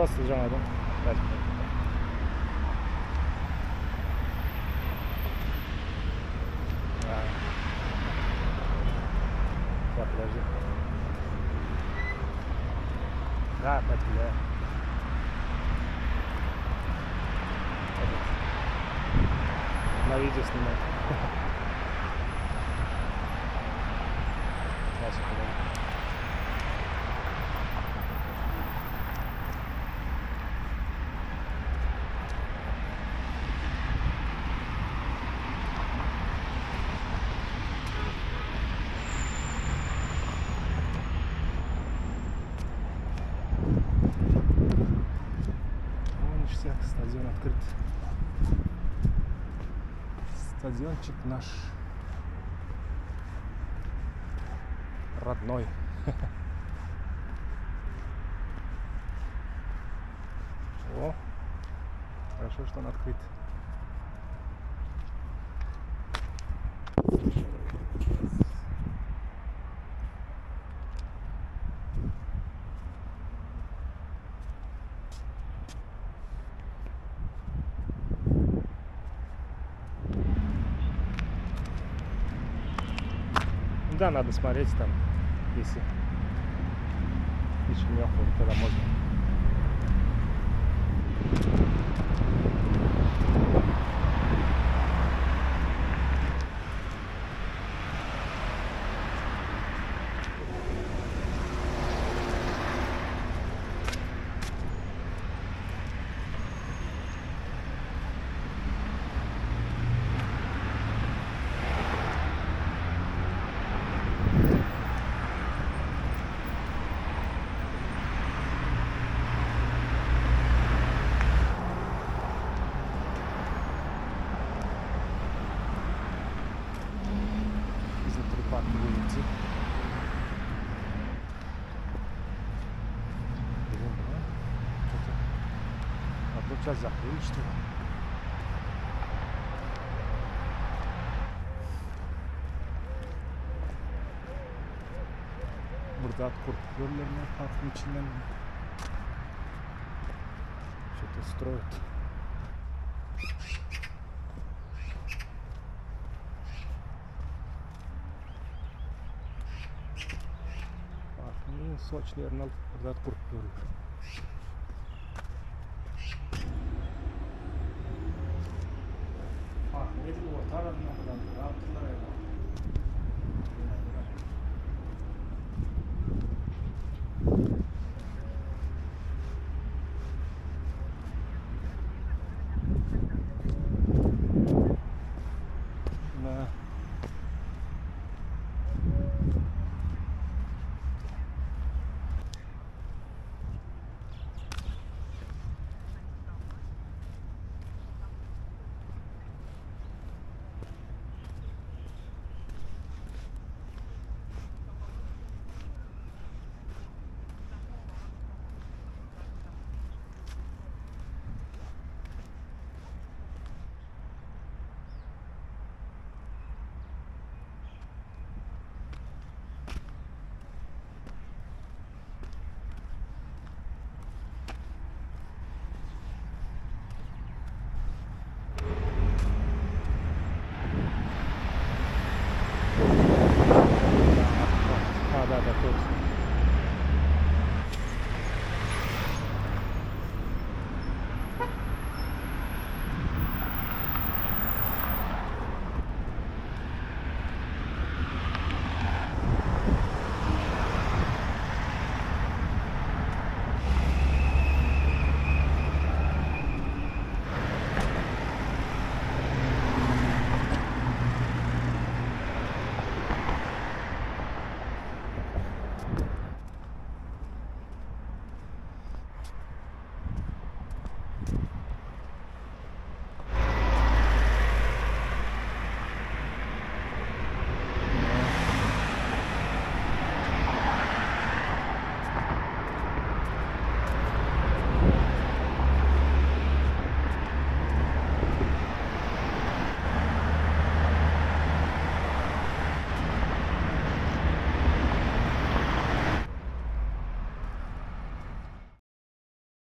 Пожалуйста, jaňadyň. Сейчас, подожди. Да, опять, бля. На видео снимать. Сейчас, подожди. О, ништяк, стадион открыт. Стадиончик наш родной. О, хорошо, что он открыт. Да, надо смотреть там, если hiç kim ýok bolsa тогда можно. Изнутри парка будем идти. Блин, да? Что-то одну часть закрыли, что ли? Bir zat gurup ýörlermi parkyň içinden? Что-то строят. Parkyň iň soçny ýerini alyp bir zat gurup ýörler. Parkyň edil orta arasynda bir zat gurapdyrlar.